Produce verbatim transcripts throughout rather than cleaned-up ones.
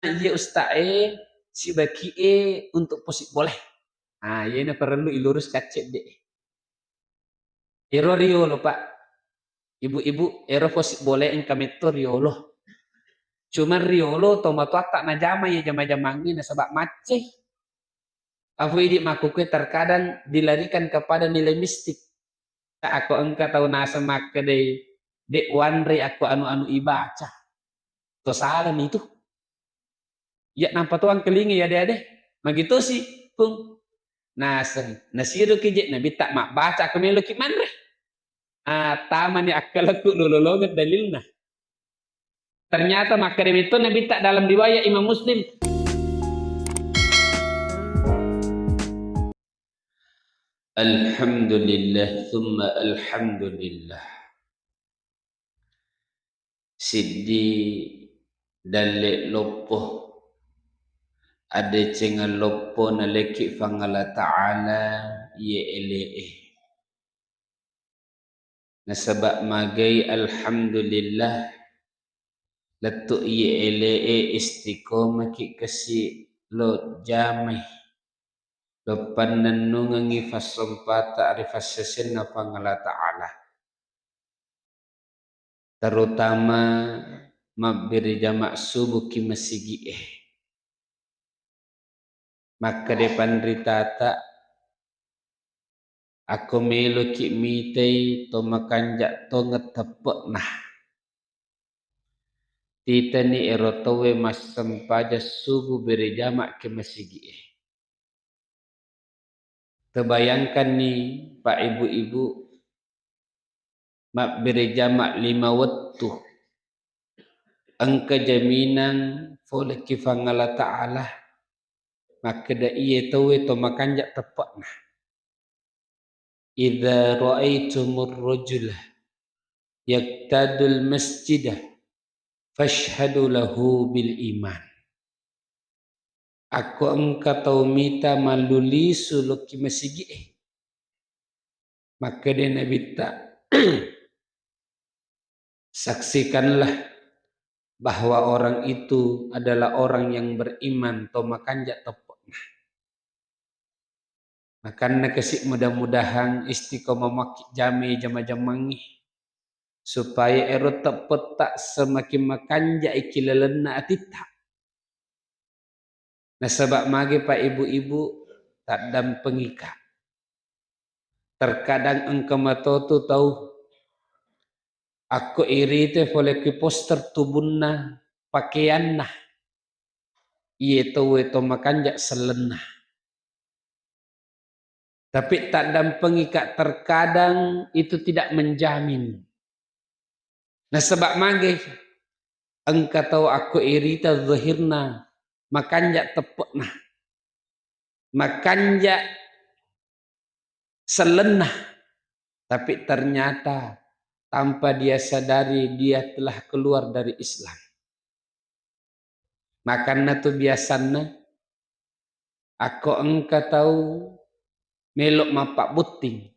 iye usta'e sibaki'e untuk posik boleh. Ah, iyena perlu ilurus kaccedde. Ero riolo, Pak. Ibu-ibu, ero posik boleh engka metto riolo. Cuma riolo tomatoatta najama iye jama-jamangnge nasaba maccei. Afu idi makkukue terkadang dilarikan kepada nilai mistik. Ako engka tau naseng makkedai, "Dek wanre ako anu-anu ibaca." To salani itu. Ya nampa to angkelingi ya ade-ade. Magitosi, Pung. Naseng, nasiroki je nabitta mabbaca ako meloki manre. Ah, tamani akkalakku lolongeng dalilna. Ternyata makkeda metto nabitta dalam riwayat Imam Muslim. Alhamdulillah, thumma alhamdulillah. Siddi dalle loppo, adecengeng loppo nalekki Fangala Ta'ala iye ele'e. Nasaba magai alhamdulillah, lettu iye ele'e istiqomaki kasi lo jamai, lo pannennungengi fassompata ri fassesenna Fangala Ta'ala. Terutama mabbere jama subuh ki masigi'e. Makkeda panritata, akko meloki mitai to makanja tongeng teppe'na. Titani ero tauwe massempajang subuh bere jama ke masigi'e. Tebayangkanni, Pak, Ibu-ibu, mabbere jama lima wettu, engka jaminang fole ki Fangala Ta'ala, makkeda iye tauwe to makanja teppe'na. Idza ra'aitumur rajula yaqtadul masjida fashhadu lahu bil iman. Akko engka tau mita mallu lisu lokki masigi'e, makkeda Nabitta, saksikanlah bahwa orang itu adalah orang yang beriman, to makanja teppe'na. Makanna kasi, mudah-mudahan istiqomah makki jame jama-jamangngi, supaya ero teppetta semakin makanja iki lalenna atitta. Nasaba mage, Pak, Ibu-ibu, taddampengika. Terkadang engka matotu tau akko irite fole ki poster tubunna, pakeanna, iye tauwe to makanja sellenna. Tapi taddampengika, terkadang itu tidak menjamin. Nasaba mage, engka tau akko irita zahirna makanja teppe'na, makanja sellenna, tapi ternyata tanpa dia sadari dia telah keluar dari Islam. Makanna tu biasanna, akko engka tau melo mappabbotting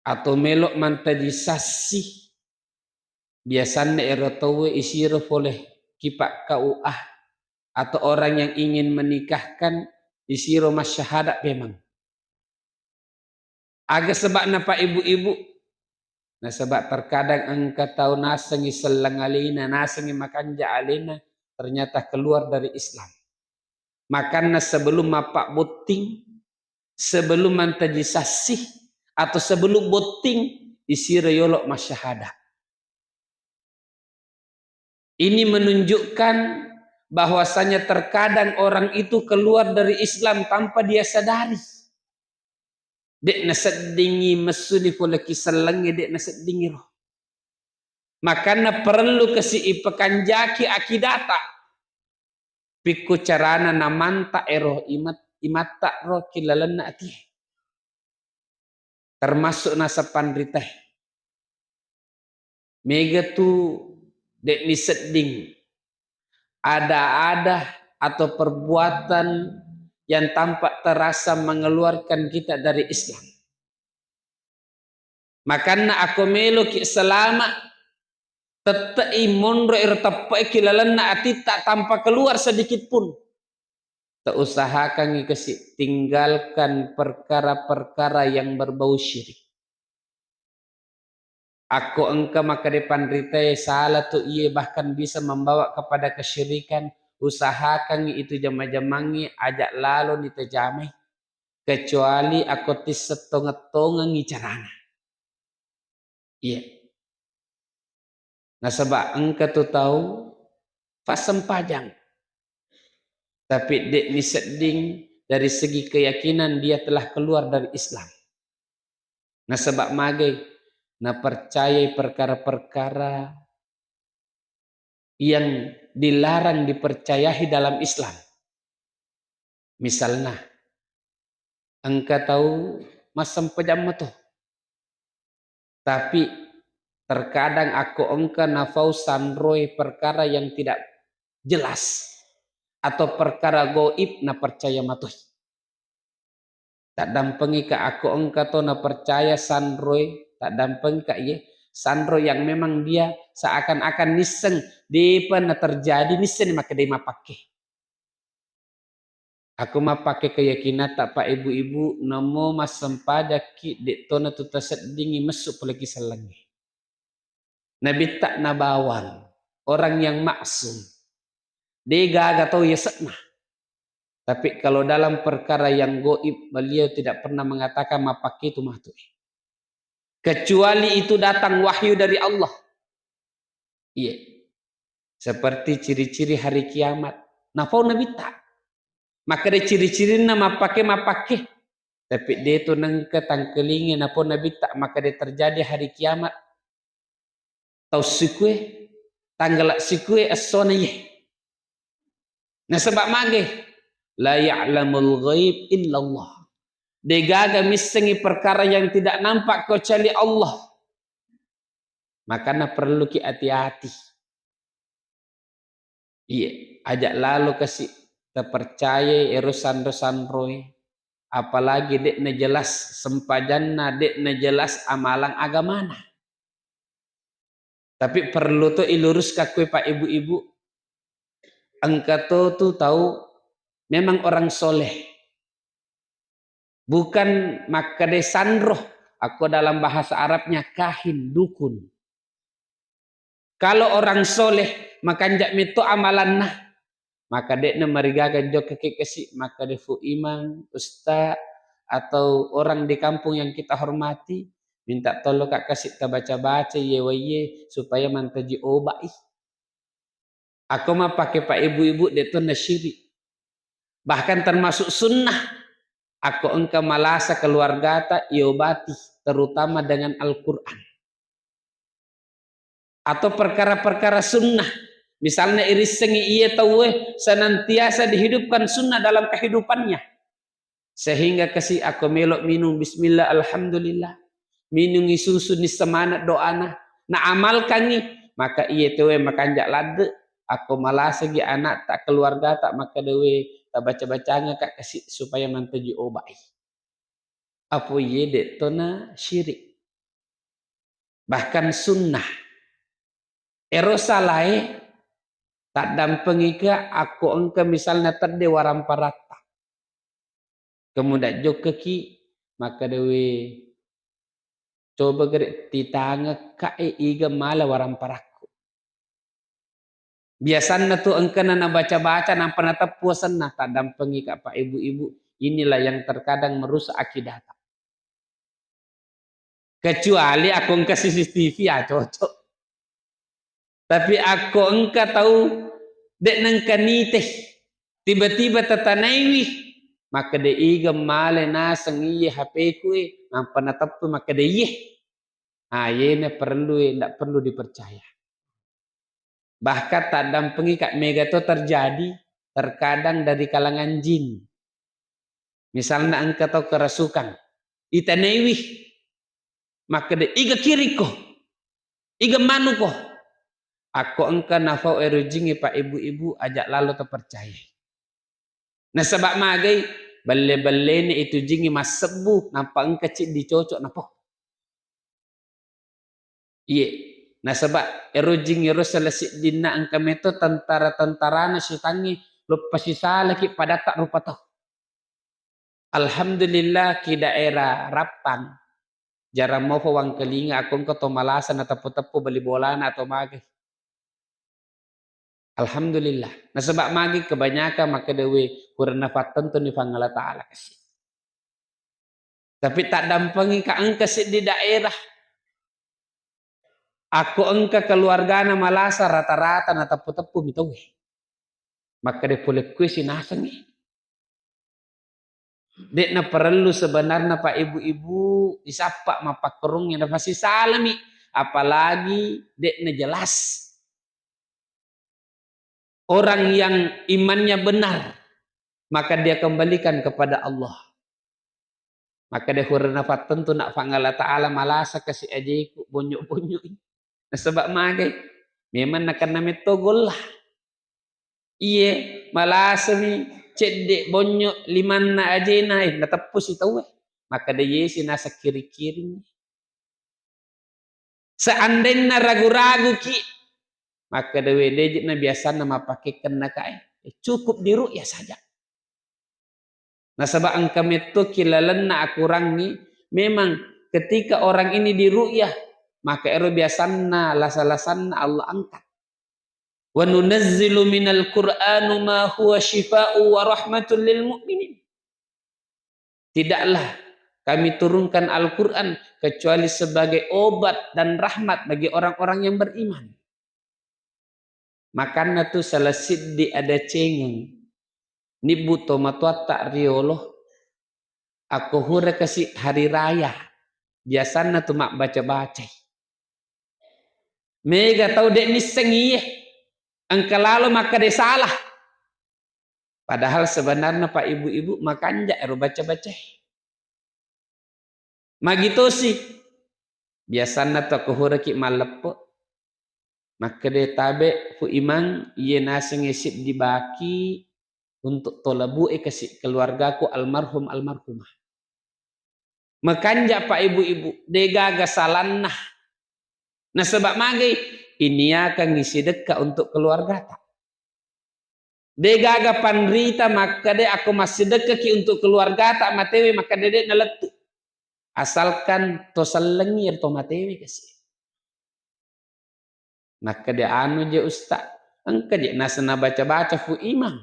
atau melo mantaji sassi, biasanna ero tauwe isiro fole kipa K U A atau orang yang ingin menikahkan, isiro masyahada memang. Aga seba'na, Pak, Ibu-ibu? Nasaba terkadang engka tau nasengngi selleng alena, nasengngi makanja alena, ternyata keluar dari Islam. Makanna sebelum mappabbotting, sebelum mantaji sassi, atau sebelum botting, isiro yolo masyahada. Ini menunjukkan bahwasanya terkadang orang itu keluar dari Islam tanpa dia sadari. De' naseddingi messuni fole ki sellengnge, de' naseddingi ro. Makanna perlu kasi ipakanjaki akidata. Pikku carana namanta ero imat-, imatta ro ki lalenna atie. Termasuk naseng panritae. Mega tu de' nisedding ada-ada atau perbuatan yang tampak terasa mengeluarkan kita dari Islam. Makanna ako meloki selama, Tette'i monro ero teppe'e ki lalenna atitta tanpa keluar sedikit pun. Tausahakangngi kasi tinggalkan perkara-perkara yang berbau syirik. Akko engka makkeda panritae sala tu iye bahkan bisa membawa kepada kesyirikan, usahakangngi itu jama-jamangnge aja lalo ni tajamai, kecuali akko tisseng tongeng-tongengngi carana. Iya. Nasaba engka tu tau passempajang, tapi de' ni sedding dari segi keyakinan dia telah keluar dari Islam. Nasaba magai? Napercayai perkara-perkara yang dilarang dipercayai dalam Islam. Misalna, engka tau massempajang mato, tapi terkadang akko engka nafau sanroi perkara yang tidak jelas atau perkara goib napercaya matoi. Taddampengika akko engka to napercaya sanroi, taddampengika iye sanro yang memang dia seakan-akan nisseng, depa naterjadi, nisseng makkeda mappakke. Akko mappakke keyakinata, Pak, Ibu-ibu, namo massempajakki, de' tona tu taseddingi messu poleki sellengnge. Nabitta nabawang, orang yang maksum. De' gaga tau yase'na. Tapi kalau dalam perkara yang goib, beliau tidak pernah mengatakan mappakke tu matu. Kecuali itu datang wahyu dari Allah. Iya. Seperti ciri-ciri hari kiamat. Nafau Nabitta. Makkeda ciri-cirinna mappakke, mappakke. Tapi de' tu nengka tangkelingi nafau Nabitta makkeda terjadi hari kiamat. Tau sikue, tanggala sikue essona iye. Nasaba mage? La ya'lamul ghaib illallah. De' gaga missengi perkara yang tidak nampak kecuali Allah. Makana perluki hati-hati. Iya, aja lalo kasi tapercayai ero sanro-sanroe, apalagi de'na jelas sempajanna, de'na jelas amalang agamana. Tapi perlu to iluruska kue, Pak, Ibu-ibu. Engka to tu tau memang orang soleh. Bukan makkeda sanro, akko dalam bahasa Arabnya kahin, dukun. Kalau orang soleh, makanja' metto amalanna, maka de'na marigaga jokka ke kasi, makkeda fu imang, ustaz, atau orang di kampung yang kita hormati, minta tolong ka kasi tabaca-baca iye waiye supaya mantaji oba'i. Akko mappake, Pak, Ibu-ibu, de' to nasyirik. Bahkan termasuk sunnah. Akko engka malasa keluargata, iobati, terutama dengan Al-Quran. Atau perkara-perkara sunnah. Misalnya irissengi iye tauwe senantiasa dihidupkan sunnah dalam kehidupannya. Sehingga kasi akko melo minung bismillah, alhamdulillah. Minungi susu ni semangat doana. Na amalkangi, maka iye tauwe makanja' ladde, akko malasagi anakta, keluargata, maka dewe tabaca-bacanga ka kasi supaya mantaji oba'i. Apo iye de' to nasyirik. Bahkan sunnah. Ero salae taddampengika akko engka misalna tedde waramparatta. Kemudian jokkaki, makkedawe, coba gere titangekka e iga mala waramparakku. Biasanna tu engkana nabaca-baca nampa nateppu asenna, taddampengika, Pak, Ibu-ibu, inilah yang terkadang merusak akidata. Kecuali akko engka C C T V, ya cocok. Tapi akko engka tau de' nengka nite, tiba-tiba tatanaiwi, makkeda iga male naseng iye H P-ku e, nampa nateppu makkeda iye. Ah, yena perlu e, ndak perlu dipercaya. Bahkan taddampengika, mega to terjadi, terkadang dari kalangan jin. Misalna engka tau kerasukan, itanaiwi, makkeda, "Iga kirikko? Iga manuko?" Akko engka nafau ero jingnge, Pak, Ibu-ibu, aja lalo tapercayai. Nasaba magai? Belle-bellena itu jingnge massebbu, nampa engka ciddi cocok napo. Iye. Nasaba ero jing ero sala siddinna engka meto tentara-tentarana sitangnge lo pasisalaki padatta rupa tau. Alhamdulillah ki daerah Rappang. Jarang mofa wangkalinga akko engka to malasa nateppu-teppu bali bolana atau mage. Alhamdulillah. Nasaba magi kebanyakan makkeda we, purana fattentuni Puang Allah Ta'ala kasi. Tapi taddampengi ka engka siddi daerah. Akko engka keluargana malasa rata-rata nateppu-teppu mi tauwe. Makkeda pole kue sinasengi. De'na parellu sebenarnya Pak Ibu-ibu isappa mappakkorongnya nafasisalami, apalagi de'na jelas. Orang yang imannya benar, maka dia kembalikan kepada Allah. Maka de hurana fattentu nak Puang Allah Ta'ala malasa kasi ajeku bonyo-bonyo. Nasaba magai memang nakenna metto golla. Iye, malasami cedde bonyo limanna ajena, eh, nateppusi tauwe. Maka de yesi nasakkiring-kiring. Seandainya ragu-ragu ki, maka de we deje na biasanna mapake kenna kae. Eh, cukup di ru'ya saja. Nasaba engka metto ki lalenna akurangngi, memang ketika orang ini di ru'yah, maka ero biasanna lasa-lasanna Allah angkat. "Wa nunazzilu minal Qur'anu ma huwa syifa'u wa rahmatul lil mu'minin." Tidaklah kami turunkan Al-Quran kecuali sebagai obat dan rahmat bagi orang-orang yang beriman. Makanna tu salah siddi adacengeng nibbu tomatoatta riolo, akko hura kasi hari raya, biasanna tu mabbaca-bacai. Mega tau de nisseng iye, engka lalo makkeda salah. Padahal sebenarnya Pak Ibu-ibu makanja ero baca-bacai. Magitosi, biasanna to kohoraki malleppo. Makkeda tabe Fu Imang, iye nasengnge siddi baki untuk tolabue kasi keluargaku almarhum almarhumah. Makanja Pak Ibu-ibu, degaga salanna. Nasaba magai iniakangngi sidekka untuk keluargata. Degaga panrita makkeda akko massidekkaki untuk keluargata matewe makkeda de nalettu. Asalkan to sellengi to matewe kasi. Makkeda anu je Ustaz, engka je naseng nabaca-baca Fu Imang.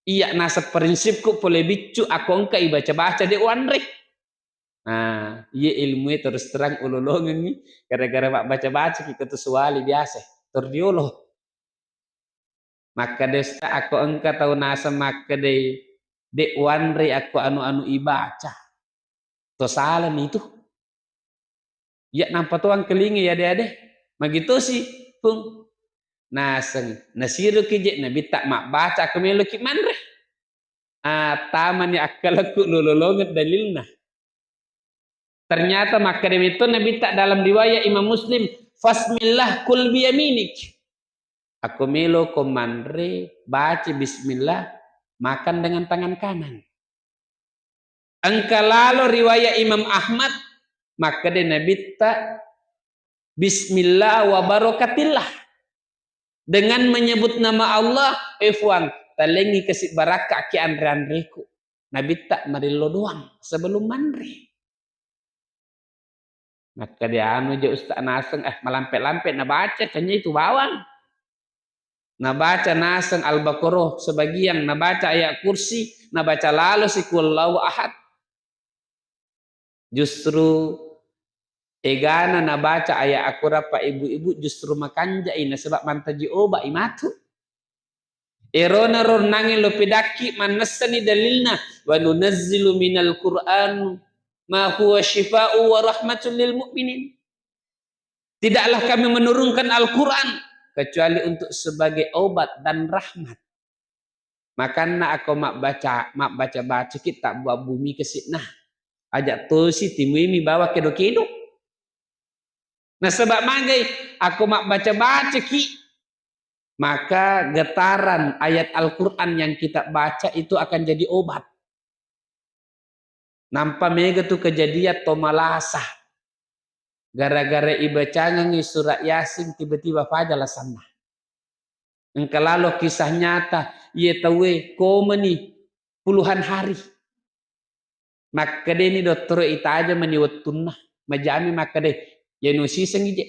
Iya naseng prinsipku pole biccu akko engka ibaca-baca de wanre. Nah, iye ilmu e terus terang ulolongengi gara-gara mabbaca-baca ki ketu suwali biasa tor diolo. Makkeda Ustaz, akko engka tau naseng makkeda de wanre akko anu-anu ibaca. To salani tu. Iya nampa to angkelingi ade-ade. Magitosi, Pung. Naseng, nasiroki je nabitta mabbaca akko meloki manre. Ah, tamani akkalakku lololongeng dalilna. Ternyata makkeda metto nabitta dalam riwayat Imam Muslim, "Fasmillah kul biyaminik." Akko melo ko manre, baca bismillah, makan dengan tangan kanan. Engka lalo riwayat Imam Ahmad, makkeda nabitta, "Bismillah wa barokatillah." Dengan menyebut nama Allah, eh Fuang, talengi kasi barakka ki anre-anreku. Nabitta marillo doang sebelum manre. Makkeda anu je Ustaz naseng, eh, malampe-lampe nabaca, kanya itu bawang. Nabaca naseng Al-Baqarah sebagian, nabaca ayat kursi, nabaca lalo si Qul Huwallahu Ahad. Justru egana nabaca ayat akurang Pak Ibu-ibu justru makanjai nasaba mantaji obat imatu. Erona ronnangi lo pedakki mannessani dalilna, "Wa nunazzilu minal Qur'an ma huwa syifa'u wa rahmatul lil mu'minin." Tidaklah kami menurunkan Al-Quran kecuali untuk sebagai obat dan rahmat. Makanna ako mabbaca, mabbaca-baca ki tabbuabbu mi kasi'na. Aja tosi timui mi bawa kedo-kedo. Nasaba magai ako mabbaca-baca ki, maka getaran ayat Al-Quran yang kita baca itu akan jadi obat. Nampa mega tu kejadian to malasa. Gara-gara ibacangengngi surat Yasin, tiba-tiba faja lasanna. Engka lalo kisah nyata, iye tauwe komani puluhan hari. Makkedeni dottoro, "Itaja mani wettunna." Majami makkeda, "Iya nusisengngi je."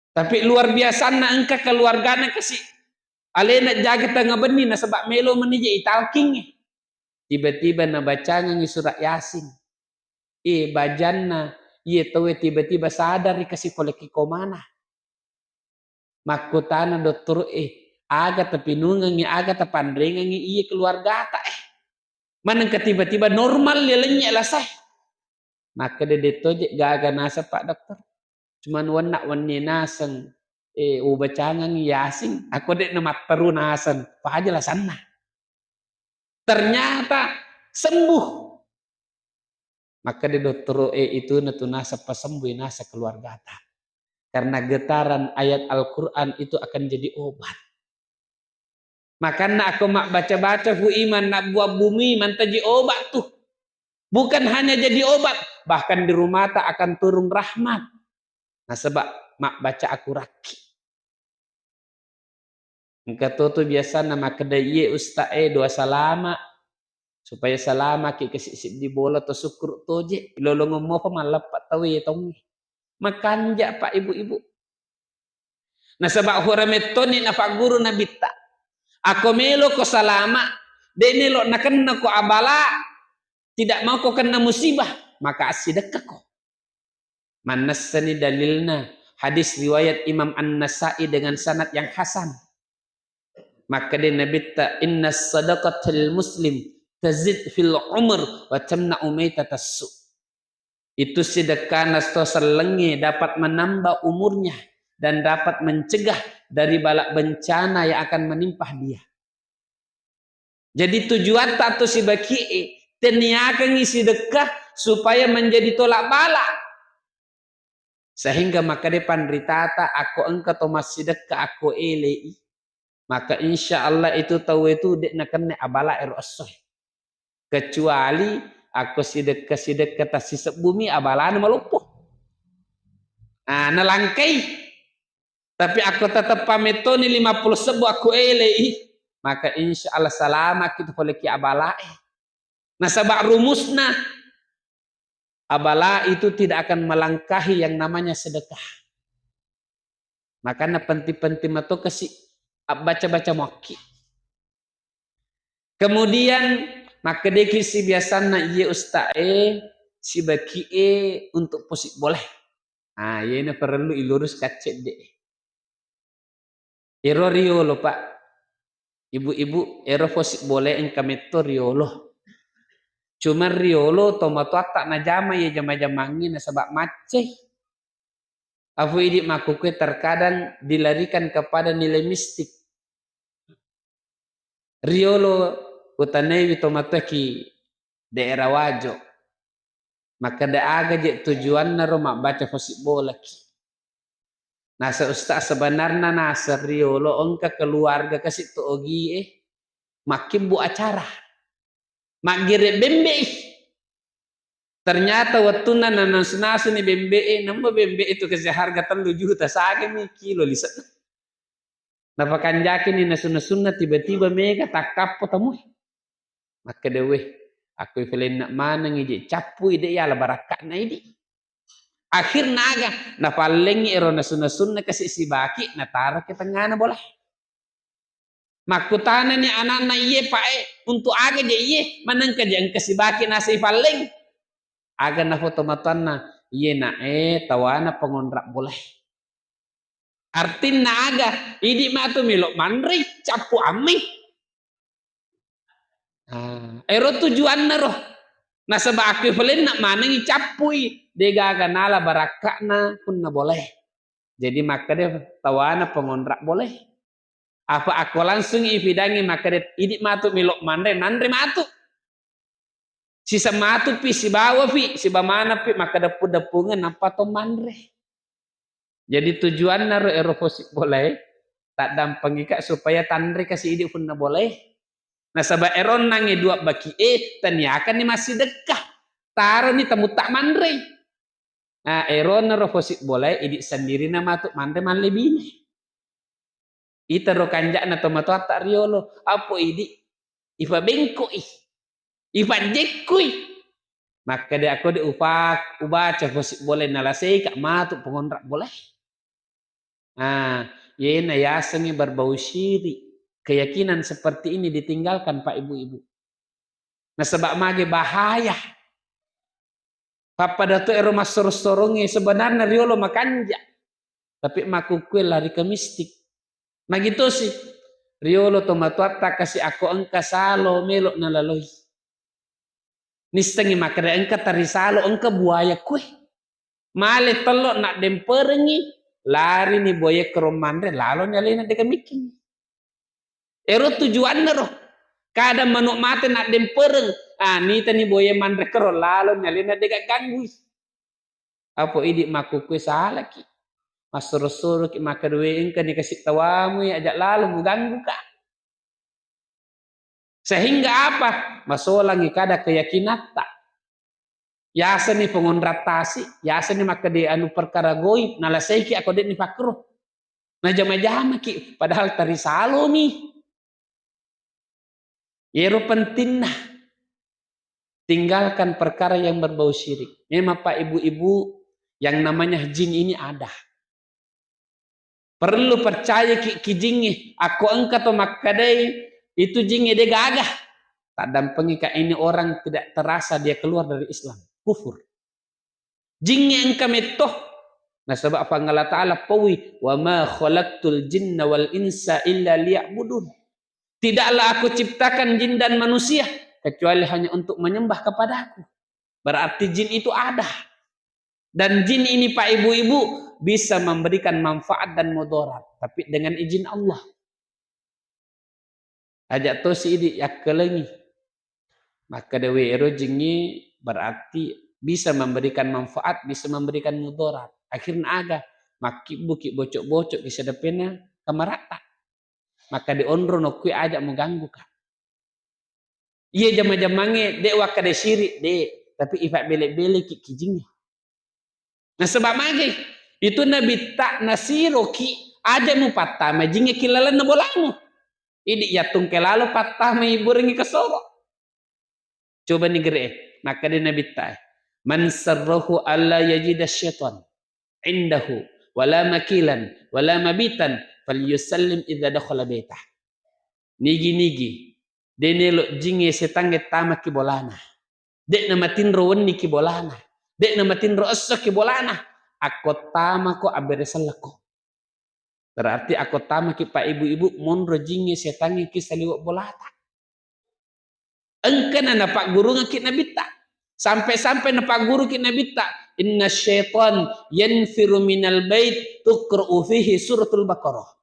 Tapi luar biasanna engka keluargana kasi alena jaga tengnga benni nasaba melo mani je italkingngi. Tiba-tiba nabacangengngi surat Yasin. Eh, bajanna iye tauwe tiba-tiba sadari kasi pole ki komana. Makkutana dottoro'e, "Aga tapinungengngi, aga tapanrengengngi iye keluargata, eh? Manengka tiba-tiba normal ya lenye lasae?" Makkeda, "De toje gaga naseng, Pak Dokter. Cuman wenna wenni naseng, eh, ubacangengngi Yasin, ako de namatteru naseng, faja lasanna." Ternyata sembuh. Makkeda dottoro, "Eh, itu natu naseng pasembui naseng keluargata. Karena getaran ayat Al-Quran itu akan jadi obat." Makanna ako mabbaca-baca fu iman nabbuang bumi mantaji obat tuh. Bukan hanya jadi obat, bahkan di rumahta akan turun rahmat. Nasaba mabbaca akurakki. Engka to tu biasanna makkeda, "Iye Ustaz e, doa salama, supaya salamaki kasi seddi bola to sukkuru toje." Ilolongeng mopa malleppa tau iye tongnge. Makanja, Pak, ibu-ibu. Nasaba hura mettoni nafagguru Nabitta. Ako meloko salama, de melo nakennako abala, tidak mauko kenna musibah, maka assidekkako. Mannessani dalilna hadis riwayat Imam An-Nasa'i dengan sanad yang hasan. Makkeda Nabitta, "Inna sadaqatal muslim tazid fil umur wa tamna'u maitatas su." Itu sedekah nasto sellengnge dapat menambah umurnya dan dapat mencegah dari bala bencana yang akan menimpa dia. Jadi tujuatta tu sibaki'e, teniakengngi sidekka supaya menjadi tolak bala. Sehingga makkeda panritata, ako engka to massidekka, ako elei, maka insya Allah itu tauwe tu de nakenne abala ero essoe. Kecuali ako sidekka-sidekka tassisebbumi abalana maloppo. Ah, nalangkai. Tapi ako teteppa mettoni lima puluh sebbu ako elei, maka insya Allah salamaki tu poleki abalae. Nasaba rumusna, abala itu tidak akan melangkahi yang namanya sedekah. Makanya penting-penting mato kasi abbaca-baca muakki. Kemudian makkedeki si biasanna, "Iye Ustaz e, sibaki'e untuk posik boleh." Ah, iyena perlu ilurus kaccedde. Ero riolo, Pak. Ibu-ibu, ero posik boleh engka metto riolo. Cuma riolo tomatoatta najama iye jama-jamangnge nasaba maccei. Afu idi makkukue terkadang dilarikan kepada nilai mistik. Riolo utanaiwi tomatoaki daerah Wajo. Makkeda aga je tujuanna ro mabbaca posik bolaki. Nasa Ustaz, sebenarna naseng riolo engka keluarga kasi to ogie makkibbu acara. Maggere bembe'i. Ternyata wettunna nanasu-nasuni bembe'e, nampa bembe'e tu kasi harga tellu juta, sagami kilo lise'na. Napakanjakini nasu-nasunna, tiba-tiba mega takkappo tamui. Makkeda, "Weh, akko ifalenna manengi je cappui, de yala barakka'na idi." Akhirna aga? Nafallengi ero nasu-nasunna kasi sibaki, nataraki tengngana bola. Makkutanani ananna, "Iye, Pak e, untuk aga je iye? Manengka je engka sibaki nasa ifalleng?" Aga nafoto matoanna, "Iye, Nak e, tawana pengonrak bolae." Artinna aga? Idi matu melo manrei, cappu ammei. Ah, ero tujuanna ro. Nasaba akkifalenna manengi cappui, degaga nala barakka'na punna bolae. Jadi makkeda tawana pengonrak bolae. Apa akko langsung ifidangi makkeda, "Idi matu melo manre, nanre matu." Sisa matupi, sibawafi, siba manapi makkadeppu-deppungeng nappa to manre. Jadi tujuanna ro ero posik bolae, taddampengika supaya tanre kasi idi punna bolae. Nasaba ero onnangnge dua baki e, taniakanni massidekka. Taroni tamutta manrei. Nah, erona ro fosi bolae, idi sendiri na matu manre mallebine. Itaro kanja'na tomatoatta riolo, apo idi, ipabengkoi, ipajjekkui. Makkeda, "Ako de upa-, ubaca fosi bolae, nalaseika matu pengonrak bolae." Ah, yena yasengnge berbau syirik. Keyakinan seperti ini ditinggalkan, Pak, Ibu-ibu. Nasaba mage bahaya. Pappada to ero massoro-sorongnge sebenarna riolo makanja. Tapi makkukkue lari ke mistik. Magitosi, riolo tomatoatta kasi ako engka salo melo nalaloi. Nissengngi makkeda engka tari salo, engka buaya kue. Male tello naddemperengngi, larini buaya kero manre, laloni alena dega mikking. Ero tujuanna ro. Kada manuk mate naddempereng, ah, nitani buaya manre kero, laloni alena dega ganggui. Apo idi makkukkue salaki. Massoro-soroki makkeda, "We, engkani kasi tawamu, aja lalo mugangguka." Sehingga apa? Masolangi kada keyakinatta. Yaseni pengonrak tasi, yaseni makkeda anu perkara goib, nalaseiki ako de'ni pakkuro. Najama-jamaki, padahal tari salomi. Yero pentingna. Tinggalkan perkara yang berbau syirik. Memang, Pak, Ibu-ibu, yang namanya jin ini ada. Perlu percayaki ki jingnge. Ako engka to makkedai itu jingnge de gaga, taddampengika, ini orang tidak terasa dia keluar dari Islam. Kufur. Jingnge engka metto. Nasaba Puang Allah Ta'ala paui, "Wa ma khalaqtul jinna wal insa illa liya'budun." Tidaklah Aku ciptakan jin dan manusia kecuali hanya untuk menyembah kepadaku. Berarti jin itu ada. Dan jin ini, Pak, Ibu-ibu, bisa memberikan manfaat dan mudarat, tapi dengan izin Allah. Aja tosi idi yakkelengi. Makkeda we ero jingnge berarti bisa memberikan manfaat, bisa memberikan mudarat. Akhirna aga? Makkibbuki bocok-bocok ki sedepena kamaratta. Makkeda onro nokkue aja mugangguka. Iye jama-jamangnge de wakkeda syirik, de, tapi ifabbele-beleki ki jingnge. Nasaba mage? Itu nabitta nasiroki aja mupattama jingnge ki lalenna bolamu. Idi yattungke lalo pattama iburengngi kasoro. Coba ni gere, makkeda nabitta, "Man sarrahu alla yajida syaitan indahu wala makilan wala mabitan falyusallim idza dakhala baitah." Nigi-nigi de nelo jingnge setangnge tamaki bolana. De'na matinro wenni ki bolana. De'na matinro esso ki bolana. Akko tamako abbere sellekko. Berarti akko tamaki, Pak, Ibu-ibu, monro jingnge setangnge ki saliweng bolata. Engkana napaggurungekki nabitta. Sampai-sampai napagguruki nabitta, "Inna syaitan yanfiru minal bait tuqra'u fihi suratul Baqarah."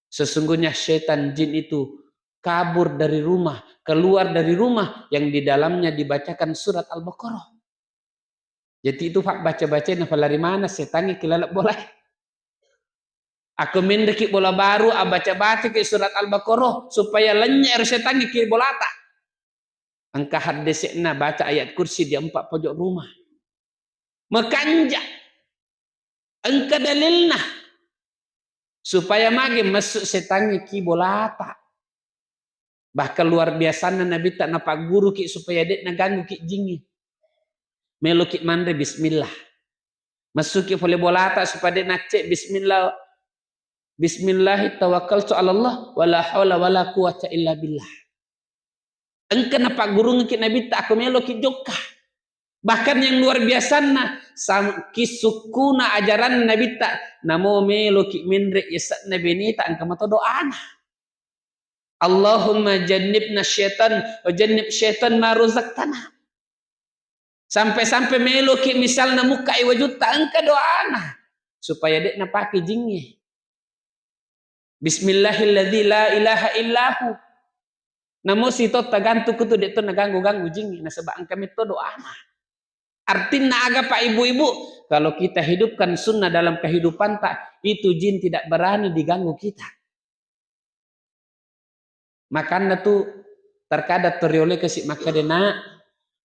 Sesungguhnya setan jin itu kabur dari rumah, keluar dari rumah yang di dalamnya dibacakan surat Al-Baqarah. Jadi itu, Pak, baca-baca na falari mana setangnge ki laleng bola. Aku menreki bola baru, abaca-baca ki surat Al-Baqarah supaya lennye ero setangnge ki bolata. Engka haddese'na, baca ayat kursi di empat pojok rumah. Makanja. Engka dalilna. Supaya mage messu setangnge ki bolata. Bahkan luar biasanna nabitta napagguruki supaya de'na gangguki jingnge. Meloki manre bismillah. Messuki fole bolata supaya de'na acce bismillah. Bismillahi tawakkaltu 'alallah wala haula wala quwwata illa billah. Engka napaggurungki nabitta, ako meloki jokka. Bahkan yang luar biasanna, sam-, kisukkuna ajaran nabitta, namo meloki menre yase'na beneta, engka mato doana. Allahumma jannibna syaitan wa jannib syaitan ma razaqtana. Sampai-sampai meloki misalna mukkai wajutta, engka doana supaya de'na pake jingnge. Bismillahilladzi la ilaha illahu. Namo sitotta gantu kutu de'to naganggu-ganggu jingnge, nasaba engka metto doana. Artinna aga, Pak, Ibu-ibu? Kalau kita hidupkan sunnah dalam kehidupanta, itu jin tidak berani diganggu kita. Makanna tu terkadang torioloi kasi makkeda, "Nak,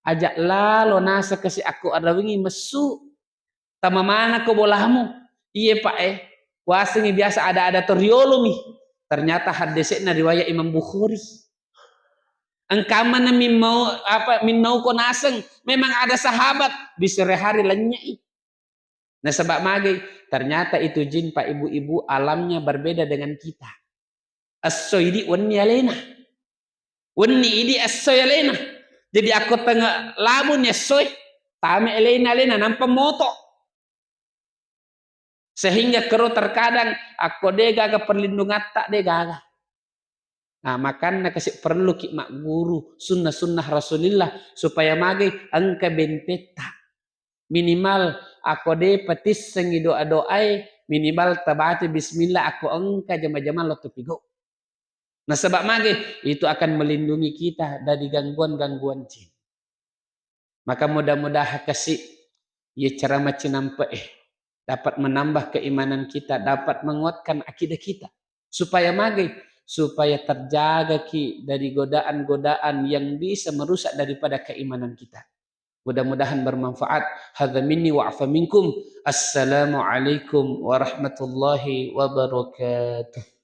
aja lalo naseng kasi akko arawengi messu." Tama manako bolamu. Iye, Pak, eh. Kuasengi biasa ada-ada to riolomi. Ternyata haddese'na riwayat Imam Bukhari. Engka mana mimmau-, apa, minnauko naseng. Memang ada sahabat, di sore hari lennyai. Nasaba magai, ternyata itu jin, Pak, Ibu-ibu, alamnya berbeda dengan kita. Esso idi wenni alena. Wenni idi esso alena. Jadi akko tengnga labuni essoe, tame alena, alena, nampa moto. Sehingga kero terkadang akko de gaga perlindungatta, de gaga. Nah, makanna kasi perluki magguru sunnah-sunnah Rasulillah supaya magai engka bentetta. Minimal akko de patissengi doa-doae, minimal tabaca bismillah akko engka jama-jama lotto pigo. Nasaba magai, itu akan melindungi kita dari gangguan-gangguan jin. Maka mudah-mudahan kasi, iye ceramah cinampe'e dapat menambah keimanan kita, dapat menguatkan akidah kita. Supaya magai, supaya terjagaki dari godaan-godaan yang bisa merusak daripada keimanan kita. Mudah-mudahan bermanfaat. Hadza minni wa afa minkum. Assalamualaikum warahmatullahi wabarakatuh.